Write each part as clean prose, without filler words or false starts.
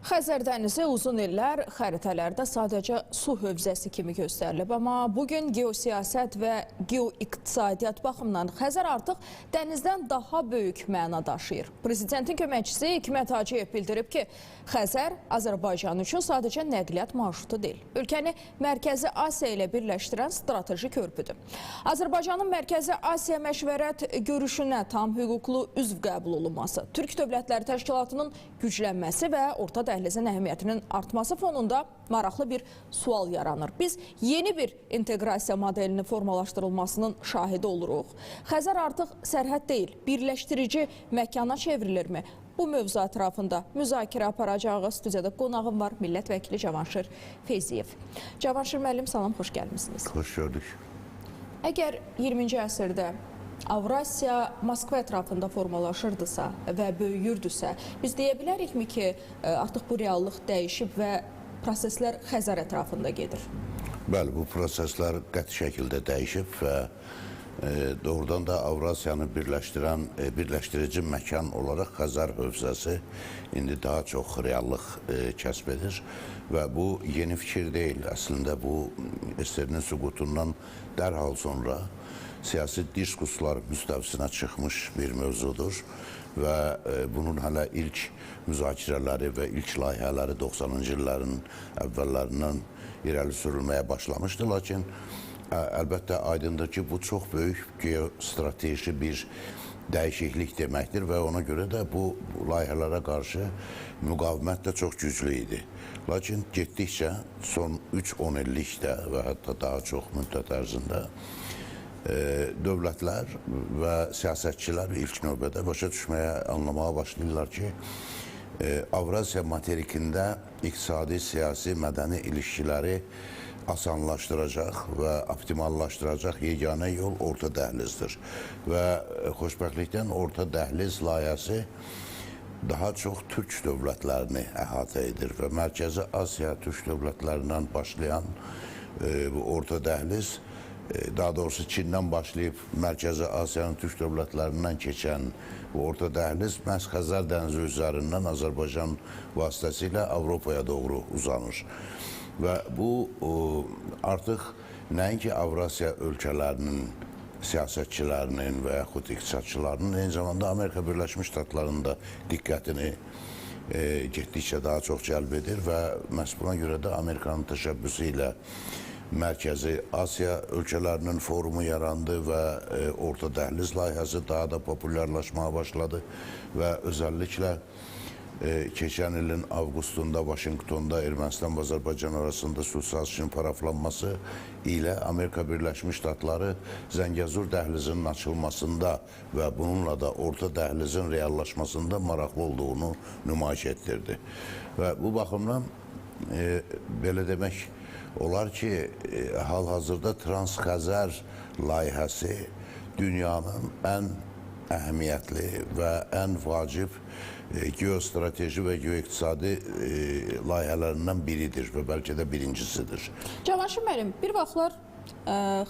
Xəzər dənizi uzun illər xəritələrdə sadəcə su hövzəsi kimi göstərilib, amma bugün geosiyasət və geoiqtisadiyyat baxımından Xəzər artıq dənizdən daha böyük məna daşıyır. Prezidentin köməkçisi Hikmət Hacıyev bildirib ki, Xəzər Azərbaycan üçün sadəcə nəqliyyat marşrutu deyil. Ölkəni Mərkəzi Asiya ilə birləşdirən strateji körpüdür. Azərbaycanın Mərkəzi Asiya məşvərət görüşünə tam hüquqlu üzv qəbul olunması, Türk Dövlətləri Təşkilatının güclənməsi və Orta Dəhlizin əhəmiyyətinin artması fonunda maraqlı bir sual yaranır. Biz yeni bir inteqrasiya modelinin formalaşdırılmasının şahidi oluruq. Xəzər artıq sərhəd deyil, birləşdirici məkana çevrilirmi? Bu mövzu ətrafında müzakirə aparacağıq. Studiyada qonağım var, millət vəkili Cavanşir Feyziyev. Cavanşir müəllim, salam, xoş gəlmisiniz. Xoş gördük. Əgər 20-ci əsrdə Avrasiya Moskva ətrafında formalaşırdısa və böyüyürdüsə, biz deyə bilərikmi ki, artıq bu reallıq dəyişib və proseslər Xəzər ətrafında gedir? Bəli, bu proseslər qəti şəkildə dəyişib və doğrudan da Avrasiyanı birləşdirən, birləşdirici məkan olaraq Xəzər hövzəsi indi daha çox reallıq kəsb edir və bu yeni fikir deyil. Əslində bu SSR-nin süqutundan dərhal sonra siyasi diskurslar müstəvisinə çıxmış bir mövzudur və bunun hələ ilk müzakirələri və ilk layihələri 90-cı illərin əvvəllərindən irəli sürülməyə başlamışdı. Lakin əlbəttə aydındır ki, bu çox böyük geostrateji bir dəyişiklik deməkdir və ona görə də bu layihələrə qarşı müqavimət də çox güclü idi. Lakin getdikcə son 3-10 illikdə və hətta daha çox müddət ərzində dövlətlər və siyasətçilər ilk növbədə başa düşməyə, anlamağa başlayırlar ki, Avrasiya materikində iqtisadi, siyasi, mədəni ilişkiləri asanlaşdıracaq və optimallaşdıracaq yeganə yol Orta Dəhlizdir. Və xoşbəxtlikdən Orta Dəhliz layihəsi daha çox türk dövlətlərini əhatə edir və Mərkəzi Asiya türk dövlətlərindən başlayan bu Orta Dəhliz, daha doğrusu Çindən başlayıb Mərkəzi Asiyanın türk dövlətlərindən keçən bu Orta Dəhliz məhz Xəzər dənizi üzərindən Azərbaycan vasitəsilə Avropaya doğru uzanır. Və bu artıq nəinki Avrasiya ölkələrinin siyasətçilərinin və yaxud iqtisadçılarının, eyni zamanda Amerika Birləşmiş Ştatlarının da diqqətini getdikcə daha çox cəlb edir və məhz buna görə də Amerikanın təşəbbüsü ilə Mərkəzi Asiya ölkələrinin forumu yarandı və Orta Dəhliz layihəsi daha da populyarlaşmağa başladı və özəlliklə keçən ilin avqustunda Vaşinqtonda Ermənistan və Azərbaycan arasında sülh sazişinin paraflanması ilə Amerika Birləşmiş Ştatları Zəngəzur dəhlizinin açılmasında və bununla da Orta Dəhlizin reallaşmasında maraqlı olduğunu nümayiş etdirdi. Və bu baxımdan belə demək olar ki, hal-hazırda Trans-Xəzər layihəsi dünyanın ən əhəmiyyətli və ən vacib geostrateji və geoiqtisadi layihələrindən biridir və bəlkə də birincisidir. Cavanşir müəllim, bir vaxtlar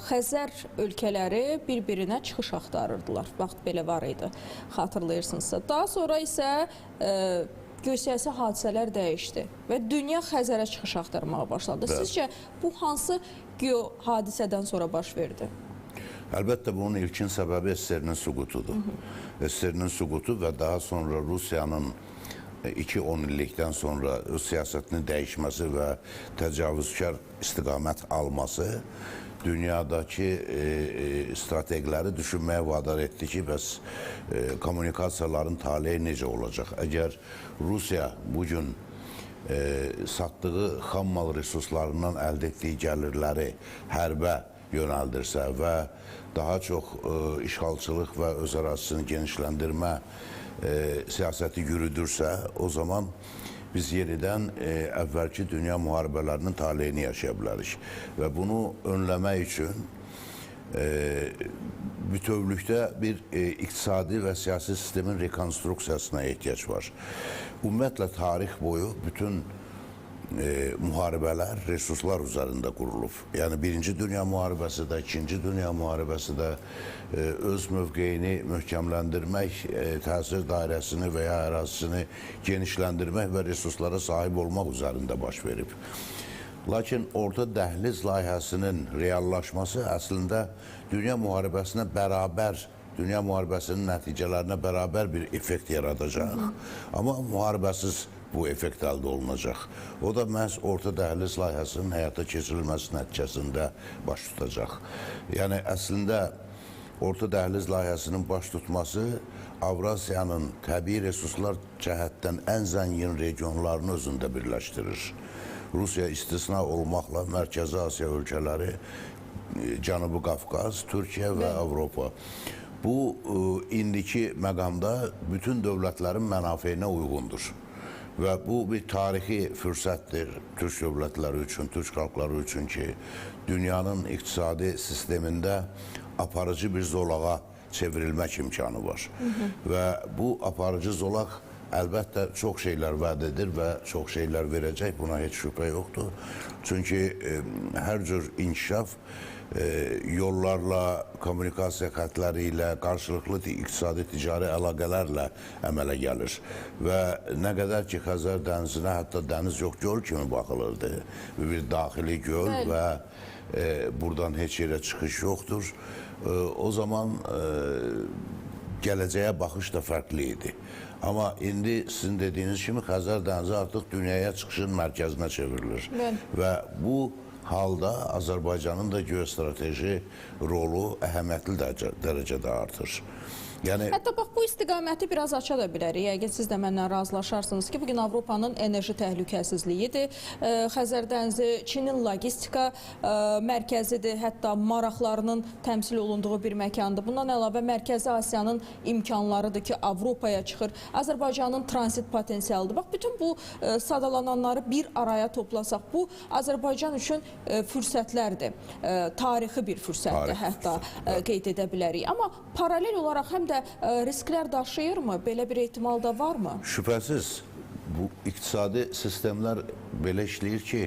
Xəzər ölkələri bir-birinə çıxış axtarırdılar. Vaxt belə var idi, xatırlayırsınızsa. Daha sonra isə geosiyasi hadisələr dəyişdi və dünya Xəzərə çıxış axtarmağa başladı. Bəli. Sizcə bu hansı geohadisədən sonra baş verdi? Əlbəttə bunun ilkin səbəbi SSR-nin süqutudur. SSR-nin süqutu və daha sonra Rusiyanın 2-10 illikdən sonra öz siyasətini dəyişməsi və təcavüzkar istiqamət alması dünyadakı strateqləri düşünməyə vadar etdi ki, bəs kommunikasiyaların taleyi necə olacaq? Əgər Rusiya bugün satdığı xam mal resurslarından əldə etdiyi gəlirləri hərbə yönəldirsə və daha çox işğalçılıq və öz ərazisini genişləndirmə siyasəti yürüdürsə, o zaman biz yenidən əvvəlki dünya müharibələrinin taleyini yaşaya bilərik. Və bunu önləmək üçün bütövlükdə bir iqtisadi və siyasi sistemin rekonstruksiyasına ehtiyac var. Ümumiyyətlə, tarix boyu bütün müharibələr resurslar üzərində qurulub. Yəni Birinci Dünya Müharibəsi də, İkinci Dünya Müharibəsi də öz mövqeyini möhkəmləndirmək, təsir dairəsini və ya ərazisini genişləndirmək və resurslara sahib olmaq üzərində baş verib. Lakin Orta Dəhliz layihəsinin reallaşması əslində dünya müharibəsinə bərabər, dünya müharibəsinin nəticələrinə bərabər bir effekt yaradacaq. Amma müharibəsiz bu effekt əldə olunacaq. O da məhz Orta Dəhliz layihəsinin həyata keçirilməsi nəticəsində baş tutacaq. Yəni əslində Orta Dəhliz layihəsinin baş tutması Avrasiyanın təbii resurslar cəhətdən ən zəngin regionlarını özündə birləşdirir. Rusiya istisna olmaqla Mərkəzi Asiya ölkələri, Cənubi Qafqaz, Türkiyə və Avropa. Bu indiki məqamda bütün dövlətlərin mənafeyinə uyğundur. Və bu bir tarixi fürsətdir türk dövlətləri üçün, türk xalqları üçün ki, dünyanın iqtisadi sistemində aparıcı bir zolağa çevrilmək imkanı var. Və bu aparıcı zolaq əlbəttə çox şeylər vəd edir və çox şeylər verəcək, buna heç şübhə yoxdur. Çünki hər cür inkişaf yollarla, kommunikasiya xətləri ilə, qarşılıqlı iqtisadi ticari əlaqələrlə əmələ gəlir. Və nə qədər ki, Xəzər dənizinə hətta dəniz yox, göl kimi baxılırdı. Bir daxili göl və buradan heç yerə çıxış yoxdur. O zaman gələcəyə baxış da fərqli idi. Amma indi sizin dediyiniz kimi Xəzər dənizi artıq dünyaya çıxışın mərkəzinə çevrilir. Və bu halda Azərbaycanın da geostrateji rolu əhəmiyyətli dərəcədə artır. Yəni, hətta bax bu istiqaməti biraz aça da bilərik. Yəqin siz də məndən razılaşarsınız ki, bugün Avropanın enerji təhlükəsizliyidir. Xəzər dənizi Çinin logistika mərkəzidir, hətta maraqlarının təmsil olunduğu bir məkandır. Bundan əlavə Mərkəzi Asiyanın imkanlarıdır ki, Avropaya çıxır. Azərbaycanın transit potensialıdır. Bax, bütün bu sadalananları bir araya toplasaq, bu Azərbaycan üçün fürsətlərdir. Tarixi bir fürsətdir, hətta qeyd edə bilərik. Amma paralel olaraq həm də risklər daşıyırmı? Belə bir ehtimal da varmı? Şübhəsiz, bu iqtisadi sistemlər belə işləyir ki,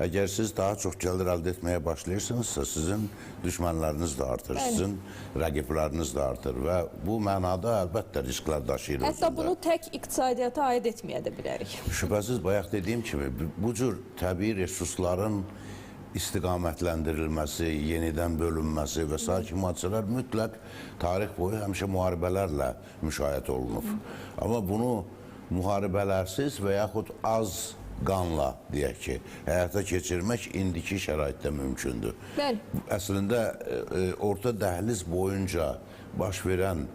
əgər siz daha çox gəlir əldə etməyə başlayırsınızsa, sizin düşmənləriniz də artır, sizin rəqibləriniz də artır və bu mənada əlbəttə risklər daşıyır. Hətta bunu tək iqtisadiyyata aid etməyə də bilərik. Şübhəsiz, bayaq dediyim kimi, bu cür təbii resursların istiqamətləndirilməsi, yenidən bölünməsi və sair kimi hadisələr mütləq tarix boyu həmişə müharibələrlə müşayiət olunub. Amma bunu müharibələrsiz və yaxud az qanla, deyək ki, həyata keçirmək indiki şəraitdə mümkündür. Əslində, Orta Dəhliz boyunca baş verən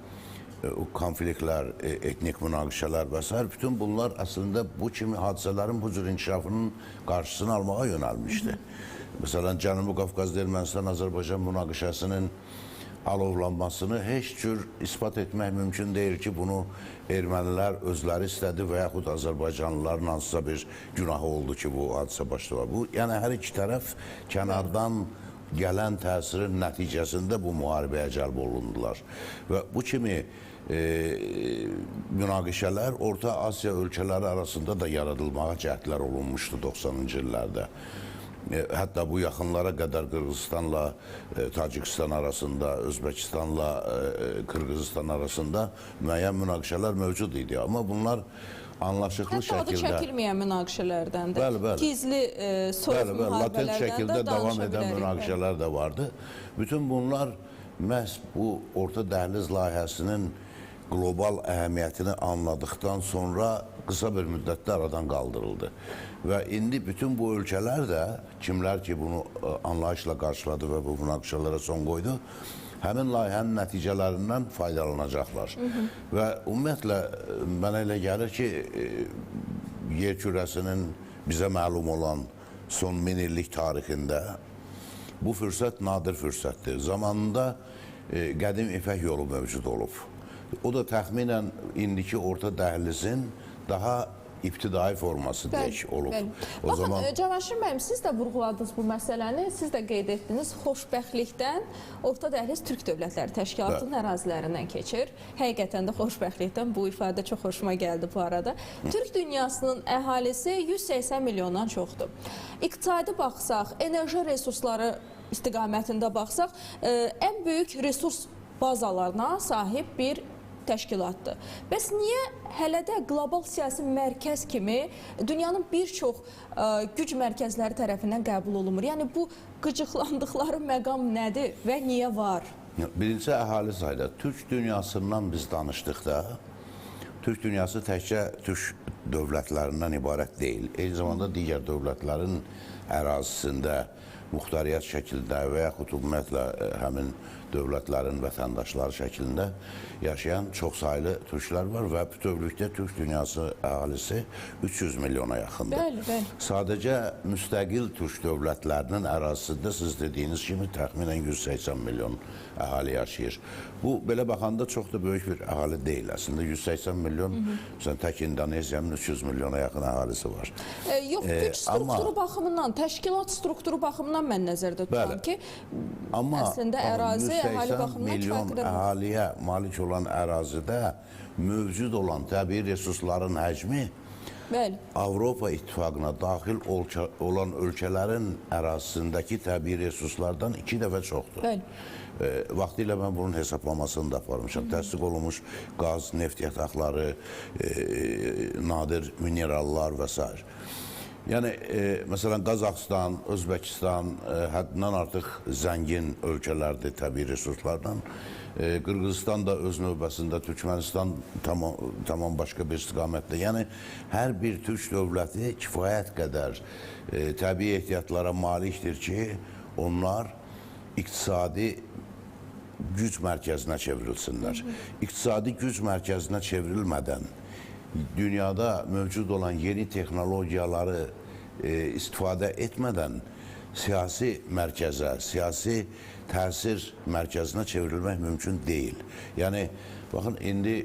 konfliktlər, etnik münaqişələr və s. bütün bunlar əslində bu kimi hadisələrin bu cür inkişafının qarşısını almağa yönəlmişdi. Məsələn, Cənubi Qafqazda Ermənistan-Azərbaycan münaqişəsinin alovlanmasını heç cür isbat etmək mümkün deyil ki, bunu ermənilər özləri istədi və yaxud azərbaycanlıların hansısa bir günahı oldu ki, bu hadisə başladı. Bu, yəni hər iki tərəf kənardan gələn təsirin nəticəsində bu müharibəyə cəlb olundular. Və bu kimi münaqişələr Orta Asiya ölkələri arasında da yaradılmağa cəhdlər olunmuşdu 90-cı illərdə. Hətta bu yaxınlara qədər Qırğızıstanla Tacikistan arasında, Özbəkistanla Qırğızistan arasında müəyyən münaqişələr mövcud idi. Amma bunlar anlaşıqlı hətta adı şəkildə çəkilməyən münaqişələrdəndir. Bəli, bəli. Gizli soyuq Bəli, bəli, latent müharibələrdən şəkildə də davam danışa edən bilərik. münaqişələr də vardı. Bütün bunlar məhz bu Orta Dəhliz layihəsinin qlobal əhəmiyyətini anladıqdan sonra qısa bir müddətdə aradan qaldırıldı. Və indi bütün bu ölkələr də, kimlər ki bunu anlayışla qarşıladı və bu münaqişələrə son qoydu, həmin layihənin nəticələrindən faydalanacaqlar. Və ümumiyyətlə, mənə elə gəlir ki, yer kürəsinin bizə məlum olan son 1000 illik tarixində bu fürsət nadir fürsətdir. Zamanında qədim İpək yolu mövcud olub. O da təxminən indiki Orta Dəhlizin daha ibtidai forması deyək olub. Bəli. O Baxın, zaman Cavanşir müəllim, siz də vurğuladınız bu məsələni, siz də qeyd etdiniz, xoşbəxtlikdən Orta Dəhliz Türk Dövlətləri Təşkilatının ərazilərindən keçir. Həqiqətən də xoşbəxtlikdən, bu ifadə çox xoşuma gəldi bu arada. Türk dünyasının əhalisi 180 milyondan çoxdur. İqtisadi baxsaq, enerji resursları istiqamətində baxsaq, ən böyük resurs bazalarına sahib bir təşkilatdır. Bəs niyə hələ də qlobal siyasi mərkəz kimi dünyanın bir çox güc mərkəzləri tərəfindən qəbul olunmur? Yəni bu qıcıqlandıqları məqam nədir və niyə var? Birincisi əhali sayda. Türk dünyasından biz danışdıqda, Türk dünyası təkcə türk dövlətlərindən ibarət deyil. Eyni zamanda digər dövlətlərin ərazisində muxtariyyət şəklində və yaxud ümumiyyətlə həmin dövlətlərin vətəndaşları şəklində yaşayan çoxsaylı türklər var və bütövlükdə Türk dünyası əhalisi 300 milyona yaxındır. Bəli, bəli. Sadəcə müstəqil türk dövlətlərinin ərazisində siz dediyiniz kimi təxminən 180 milyon əhali yaşayır. Bu, belə baxanda çox da böyük bir əhali deyil. Əslində 180 milyon, məsələn, tək İndoneziyanın 300 milyona yaxın əhalisi var. Yox, güc strukturu baxımından, təşkilat strukturu baxımından mən nəzərdə tuturam ki, amma əslində ərazi əhali 180 baxımından milyon kifayət qədər əhaliyə malik olan ərazidə mövcud olan təbii resursların həcmi Bəli. Avropa İttifaqına daxil olan ölkələrin ərazisindəki təbii resurslardan 2 dəfə çoxdur. Bəli. Vaxtilə mən bunun hesablamasını da aparmışam. Təsdiq olunmuş qaz, neft yataqları, nadir minerallar və s. Yəni, məsələn, Qazaxıstan, Özbəkistan həddindən artıq zəngin ölkələrdir təbii resurslardan. Qırğızistan da öz növbəsində, Türkmənistan tamam başqa bir istiqamətdə. Yəni, hər bir türk dövləti kifayət qədər təbii ehtiyatlara malikdir ki, onlar iqtisadi güc mərkəzinə çevrilsinlər. İqtisadi güc mərkəzinə çevrilmədən dünyada mövcud olan yeni texnologiyaları istifadə etmədən siyasi mərkəzə, siyasi təsir mərkəzinə çevrilmək mümkün deyil. Yəni, baxın, indi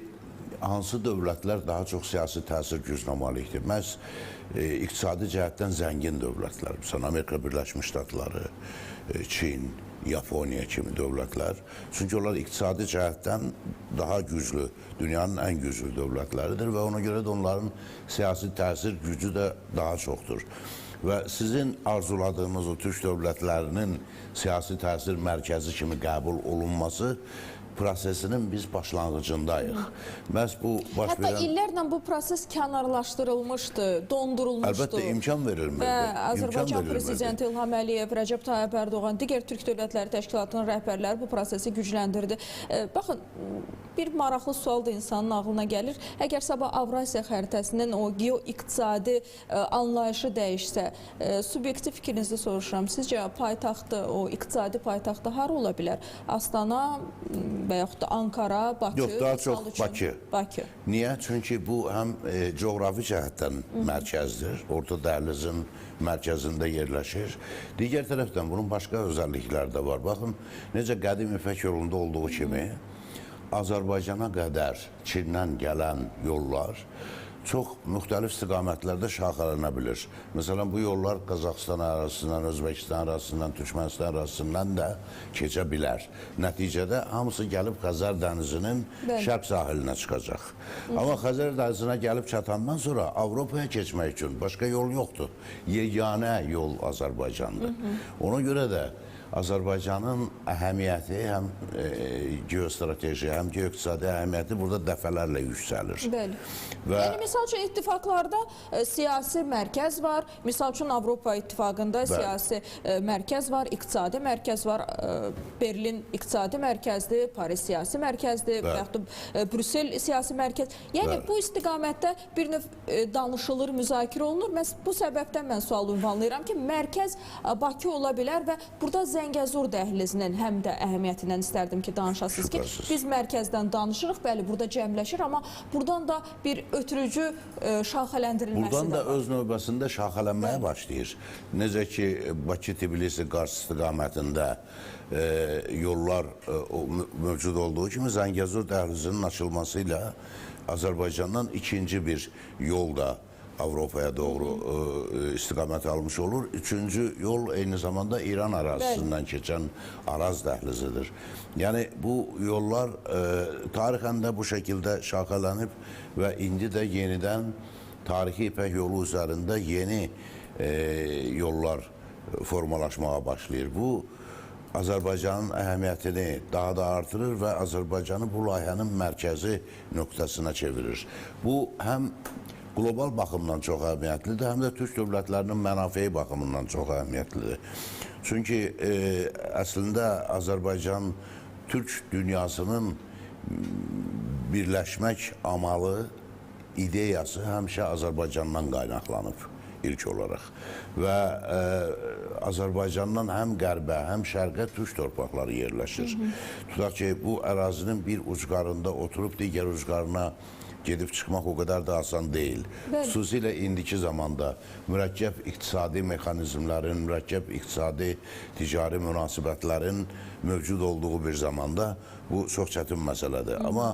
hansı dövlətlər daha çox siyasi təsir gücünə malikdir? Məhz iqtisadi cəhətdən zəngin dövlətlər, məsələn, Amerika Birləşmiş Ştatları, Çin, Yaponiya kimi dövlətlər. Çünki onlar iqtisadi cəhətdən daha güclü, dünyanın ən güclü dövlətləridir və ona görə də onların siyasi təsir gücü də daha çoxdur. Və sizin arzuladığınız o türk dövlətlərinin siyasi təsir mərkəzi kimi qəbul olunması prosesinin biz başlanğıcındayıq. Məhz bu baş Hətta verən... illərlə bu proses kənarlaşdırılmışdı, dondurulmuşdu. Əlbəttə, imkan verilmirdi. Və Azərbaycan Prezidenti İlham Əliyev, Rəcəb Tayyip Erdoğan, digər Türk Dövlətləri Təşkilatının rəhbərləri bu prosesi gücləndirdi. Baxın, bir maraqlı sual da insanın ağlına gəlir. Əgər sabah Avrasiya xəritəsinin o geo-iqtisadi anlayışı dəyişsə, subyektiv fikrinizi soruşuram. Sizcə paytaxtı, o iqtisadi paytaxtı hara ola bilər? Astana və yaxud da Ankara, Bakı? Yox, daha çox Bakı. Bakı. Niyə? Çünki bu həm coğrafi cəhətdən mərkəzdir, Orta Dəhlizin mərkəzində yerləşir. Digər tərəfdən bunun başqa özəllikləri də var. Baxın, necə qədim İpək yolunda olduğu kimi Azərbaycana qədər Çindən gələn yollar çox müxtəlif istiqamətlərdə şaxələnə bilir. Məsələn, bu yollar Qazaxıstan ərazisindən, Özbəkistan ərazisindən, Türkmənistan ərazisindən də keçə bilər. Nəticədə hamısı gəlib Xəzər dənizinin şərq sahilinə çıxacaq. Amma Xəzər dənizinə gəlib çatandan sonra Avropaya keçmək üçün başqa yol yoxdur. Yeganə yol Azərbaycandır. Ona görə də Azərbaycanın əhəmiyyəti həm geostrateji, həm geoiqtisadi əhəmiyyəti burada dəfələrlə yüksəlir. Bəli. Və... Yəni, misal üçün, ittifaqlarda siyasi mərkəz var. Misal üçün, Avropa İttifaqında siyasi mərkəz var, iqtisadi mərkəz var. Berlin iqtisadi mərkəzdir, Paris siyasi mərkəzdir, və yaxud da Brüssel siyasi mərkəz. Yəni, bu istiqamətdə bir növ danışılır, müzakirə olunur. Məhz bu səbəbdən mən sual ünvanlayıram ki, mərkəz Bakı ola bilər və burada Zəngəzur dəhlizinin həm də əhəmiyyətindən istərdim ki, danışasınız ki, biz mərkəzdən danışırıq, bəli, burada cəmləşir, amma buradan da bir ötürücü şaxələndirilməsi buradan də da var. Öz növbəsində şaxələnməyə başlayır. Necə ki, Bakı-Tbilisi-Qars istiqamətində yollar mövcud olduğu kimi Zəngəzur dəhlizinin açılması ilə Azərbaycandan ikinci bir yol da Avropaya doğru istiqamət almış olur. Üçüncü yol eyni zamanda İran ərazisindən keçən Araz dəhlizidir. Yəni bu yollar tarixən də bu şəkildə şaxələnib və indi də yenidən tarixi İpək yolu üzərində yeni yollar formalaşmağa başlayır. Bu Azərbaycanın əhəmiyyətini daha da artırır və Azərbaycanı bu layihənin mərkəzi nöqtəsinə çevirir. Bu həm qlobal baxımdan çox əhəmiyyətlidir, həm də türk dövlətlərinin mənafeyi baxımından çox əhəmiyyətlidir. Çünki əslində Azərbaycan türk dünyasının birləşmək amalı, ideyası həmişə Azərbaycandan qaynaqlanıb ilk olaraq. Və Azərbaycandan həm qərbə, həm şərqə türk torpaqları yerləşir. Tutaq ki, bu ərazinin bir ucqarında oturub digər ucqarına gedib çıxmaq o qədər də asan deyil. Xüsusilə indiki zamanda mürəkkəb iqtisadi mexanizmlərin, mürəkkəb iqtisadi ticari münasibətlərin mövcud olduğu bir zamanda bu çox çətin məsələdir. Amma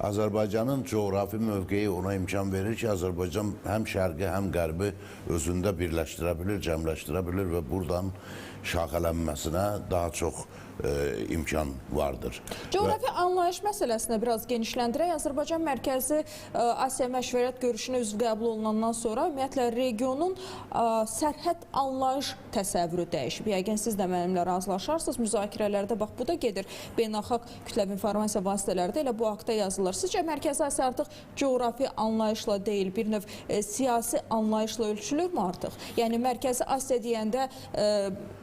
Azərbaycanın coğrafi mövqeyi ona imkan verir ki, Azərbaycan həm şərqi, həm qərbi özündə birləşdirə bilir, cəmləşdirə bilir və buradan şaxələnməsinə daha çox imkan vardır. Coğrafi anlayış məsələsinə biraz genişləndirək. Azərbaycan Mərkəzi Asiya Məşvərət görüşünə üzv qəbul olunandan sonra ümumiyyətlə regionun sərhəd anlayış təsəvvürü dəyişib. Yəqin siz də mənimlə razılaşarsınız. Müzakirələrdə bax bu da gedir. Beynəlxalq kütləvi informasiya vasitələri də elə bu haqda yazılır. Sizcə Mərkəzi Asiya artıq coğrafi anlayışla deyil, bir növ siyasi anlayışla ölçülürmü artıq? Yəni Mərkəzi Asiya deyəndə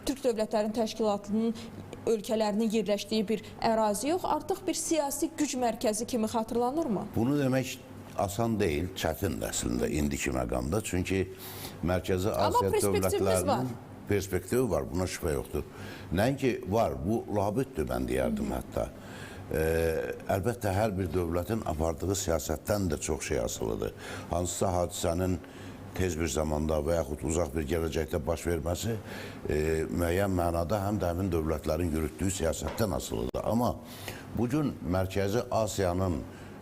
Türk Dövlətlərinin Təşkilatının ölkələrinin yerləşdiyi bir ərazi yox, artıq bir siyasi güc mərkəzi kimi xatırlanırmı? Bunu demək asan deyil, çətindir əslində indiki məqamda. Çünki Mərkəzi Asiya dövlətlərinin perspektivi var, buna şübhə yoxdur. Nəinki var, bu labüddür mən deyərdim hətta. Əlbəttə, hər bir dövlətin apardığı siyasətdən də çox şey asılıdır. Hansısa hadisənin tez bir zamanda və yaxud uzaq bir gələcəkdə baş verməsi müəyyən mənada həm də həmin dövlətlərin yürütdüyü siyasətdən asılıdır. Amma bugün Mərkəzi Asiyanın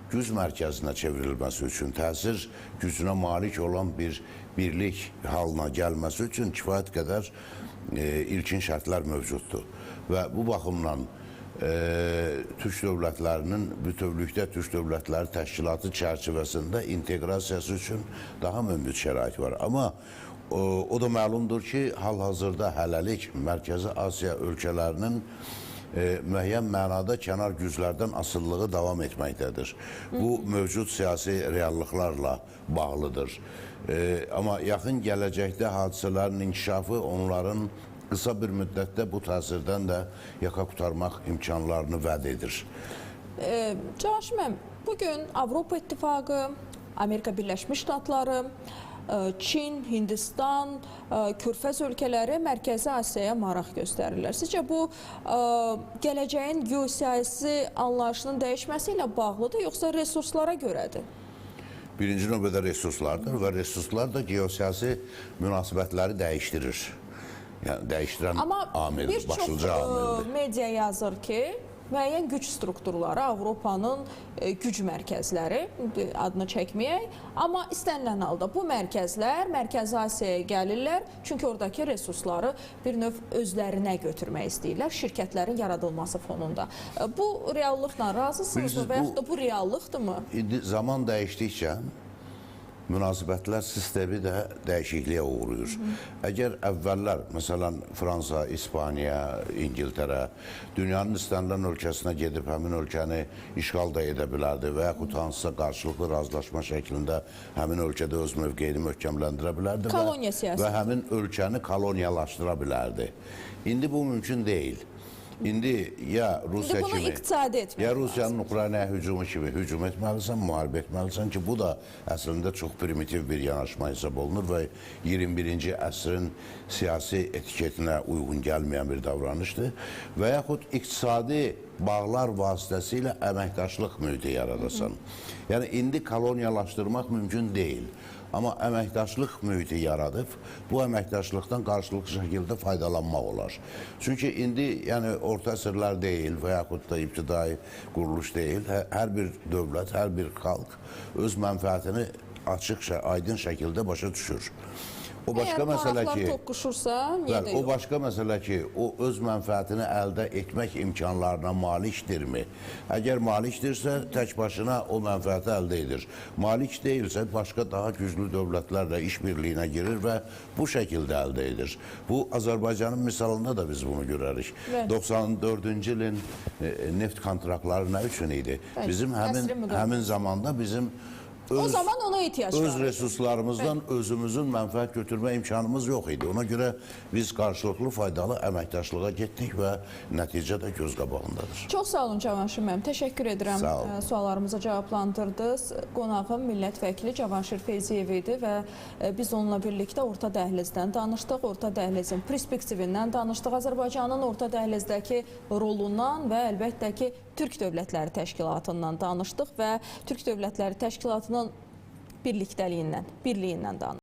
güc mərkəzinə çevrilməsi üçün, təsir gücünə malik olan bir birlik halına gəlməsi üçün kifayət qədər ilkin şərtlər mövcuddur. Və bu baxımdan Türk dövlətlərinin bütövlükdə Türk Dövlətləri Təşkilatı çərçivəsində inteqrasiyası üçün daha münbit şərait var. Amma o da məlumdur ki, hal-hazırda hələlik Mərkəzi Asiya ölkələrinin müəyyən mənada kənar güclərdən asılılığı davam etməkdədir. Bu, mövcud siyasi reallıqlarla bağlıdır. Amma yaxın gələcəkdə hadisələrin inkişafı onların qısa bir müddətdə bu təsirdən də yaxa qurtarmaq imkanlarını vəd edir. Cavanşir müəllim, bugün Avropa İttifaqı, Amerika Birləşmiş Ştatları, Çin, Hindistan, Körfəz ölkələri Mərkəzi Asiyaya maraq göstərirlər. Sizcə bu gələcəyin geosiyasi anlayışının dəyişməsi ilə bağlıdır, yoxsa resurslara görədir? Birinci növbədə resurslardır və resurslar da geosiyasi münasibətləri dəyişdirir. Yəni, dəyişdirən amildir, başlıca amildir. Amma bir çox media yazır ki, müəyyən güc strukturları, Avropanın güc mərkəzləri, adını çəkməyək, amma istənilən halda bu mərkəzlər Mərkəzi Asiyaya gəlirlər, çünki oradakı resursları bir növ özlərinə götürmək istəyirlər, şirkətlərin yaradılması fonunda. Bu reallıqla razısınızmı və yaxud da bu reallıqdırmı? İndi zaman dəyişdikcə münasibətlər sistemi də dəyişikliyə uğrayır. Əgər əvvəllər, məsələn, Fransa, İspaniya, İngiltərə dünyanın istənilən ölkəsinə gedib həmin ölkəni işğal da edə bilərdi və yaxud hansısa qarşılıqlı razılaşma şəklində həmin ölkədə öz mövqeyini möhkəmləndirə bilərdi və həmin ölkəni koloniyalaşdıra bilərdi. İndi bu mümkün deyil. İndi ya Rusiya kimi, ya Rusiyanın Ukraynaya hücumu kimi hücum etməlisən, müharibə etməlisən ki, bu da əslində çox primitiv bir yanaşma hesab olunur və 21-ci əsrin siyasi etiketinə uyğun gəlməyən bir davranışdır. Və yaxud iqtisadi bağlar vasitəsilə əməkdaşlıq mühiti yaradasan. Yəni, indi koloniyalaşdırmaq mümkün deyil. Amma əməkdaşlıq mühiti yaradıb, bu əməkdaşlıqdan qarşılıqlı şəkildə faydalanmaq olar. Çünki indi yəni, orta əsrlər deyil və yaxud da ibtidai quruluş deyil, hər bir dövlət, hər bir xalq öz mənfəətini açıq, aydın şəkildə başa düşür. O başqa Əgər məsələ maraqlar ki, toqquşursa, niyə də bəli, o yox? başqa məsələ ki, o öz mənfəətini əldə etmək imkanlarına malikdirmi? Əgər malikdirsə, tək başına o mənfəəti əldə edir. Malik deyilsə, başqa daha güclü dövlətlərlə işbirliyinə girir və bu şəkildə əldə edir. Bu, Azərbaycanın misalında da biz bunu görərik. 94-cü ilin neft kontraktları nə üçün idi? Bəli, Bizim əsrin həmin, müqaviləsi. həmin zamanda bizim O zaman ona ehtiyac öz var. resurslarımızdan özümüzün mənfəət götürmə imkanımız yox idi. Ona görə biz qarşılıqlı faydalı əməkdaşlığa getdik və nəticə də göz qabağındadır. Çox sağ olun Cavanşir müəllim. Təşəkkür edirəm. Sağ olun. Suallarımıza cavablandırdınız. Qonağım millət vəkili Cavanşir Feyziyev idi və biz onunla birlikdə Orta Dəhlizdən danışdıq. Orta Dəhlizin perspektivindən danışdıq. Azərbaycanın Orta Dəhlizdəki rolundan və əlbəttə ki, Türk Dövlətləri Təşkilatından danışdıq və Türk Dövlətləri Təşkilatının birliktəliyindən, birliyindən danışdıq.